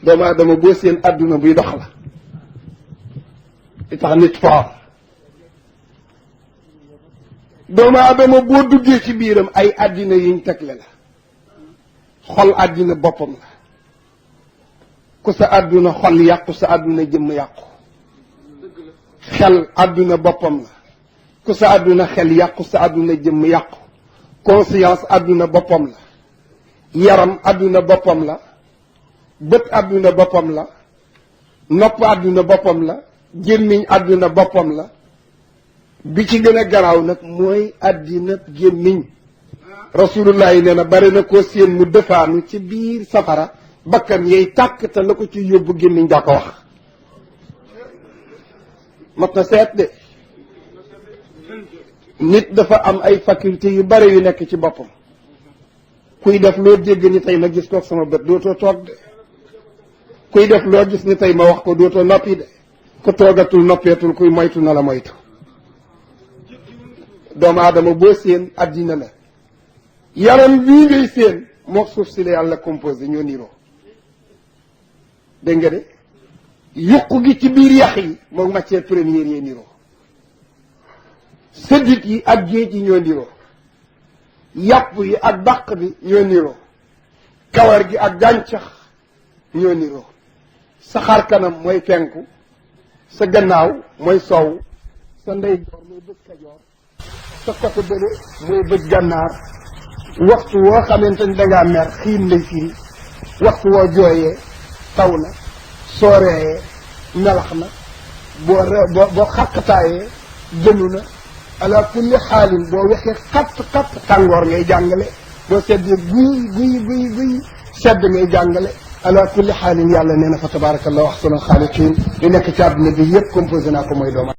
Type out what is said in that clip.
doomu aadama boo seen àdduna buy dox la li tax nit foor doomu aadama boo duggee ci biiram ay àddina yiñ tegle la xol àddina boppam la ku sa àdduna xol yàqu sa àdduna jëmm yàqu xel àdduna boppam la ku sa àdduna xel yàqu sa àdduna jëmm yàqu conscience àdduna boppam la yaram àdduna boppam la bët àdduna boppam la nopp àdduna boppam la gémmiñ àdduna boppam la bi ci gën a garaaw nag mooy àddina gémmiñ rasulullah yi nee na bari na koo séen mu defaanu ci biir safara bakkan yey tàkk te la ko ci yóbbu gémmiñ daa ko wax mat na seet de nit dafa am ay faculté yu bari yu nekk ci boppam kuy def loo dégg ni tey ma gis kook sama bët dootoo toog de kuy def loo gis ni tey ma wax ko dootoo noppi de ku toogatul noppeetul kuy moytu na la moytu doomu aadama boo séen àddina la yaram bii ngay séen mook suuf si la yàlla composé ñoo niroo dégg nga de yuq gi ci biir yax yi mook matière première yee niroo sëddit yi ak géej yi ñoo niroo yàpp yi ak bàq bi ñoo niroo kawar gi ak gàncax ñoo niroo sa xar kanam mooy penku sa gannaaw mooy soow sa ndeyjoor mooy bëj kajoor sa côté bële mooy bëj gànnaar waxtu woo xamante ni dangaa mer xiin lay firi waxtu woo jooyee taw na soo reeyee melax na boo xàqtaayee jënu na ala kulli xaalin boo waxee xatt tàngoor ngay jàngale boo seddee guy sedd ngay jàngale ala kulli xaalin yàlla nee na fa tabaarakallahu ahsanul xaaliqiin li nekk ci àdduna bi yëpp composé naa ko mooy dooma